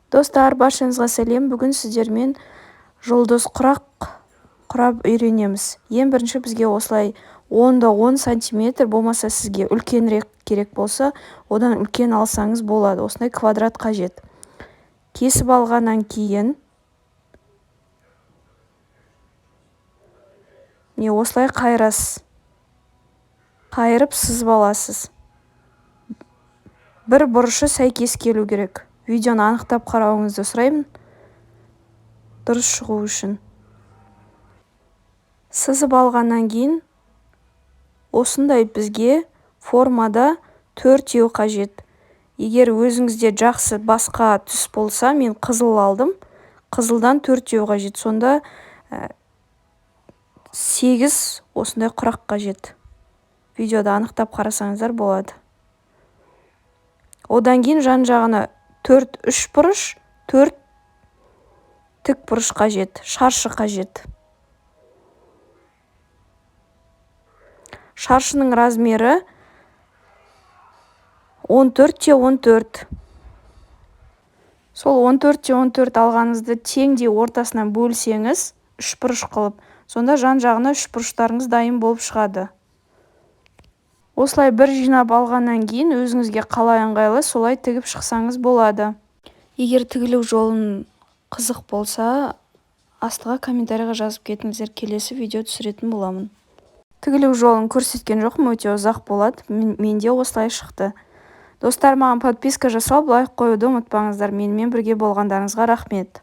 Достар, баршаңызға сәлем! Бүгін сіздермен жұлдыз құрақ құрап үйренеміз. Ең бірінші бізге осылай 10 да 10 сантиметр, болмаса сізге үлкенірек керек болса, одан үлкен алсаңыз болады. Осындай квадрат қажет. Кесіп алғаннан кейін міне, осылай қайырасыз, қайырып сызып аласыз. Бір бұрышы сәйкес келу керек. Видеоны анықтап қарауыңызды сұраймын, дұрыс шығу үшін. Сызып алғаннан кейін осындай бізге формада төртеу қажет. Егер өзіңізде жақсы басқа түс болса, мен қызыл алдым, қызылдан төртеу қажет. Сонда сегіз осындай құрақ қажет. Видеода анықтап қарасаңыздар болады. Одан кейін жан жағына төрт үш бұрыш, төрт тік бұрыш қажет, шаршы қажет. Шаршының размері 14 те 14. Сол 14 те 14 алғаныңызды теңдей ортасынан бөлсеңіз, үш бұрыш қылып, сонда жан жағына үш бұрыштарыңыз дайын болып шығады. Осылай бір жинап алғаннан кейін өзіңізге қалай ыңғайлы, солай тігіп шықсаңыз болады. Егер тігілу жолын қызық болса, астыға комментарийға жазып кетіңіздер, келесі видео түсіретін боламын. Тігілу жолын көрсеткен жоқпын, өте ұзақ болады. Менде осылай шықты. Достар, маған подписка жасап, лайк қоюды ұмытпаңыздар. Менімен бірге болғандарыңызға рахмет.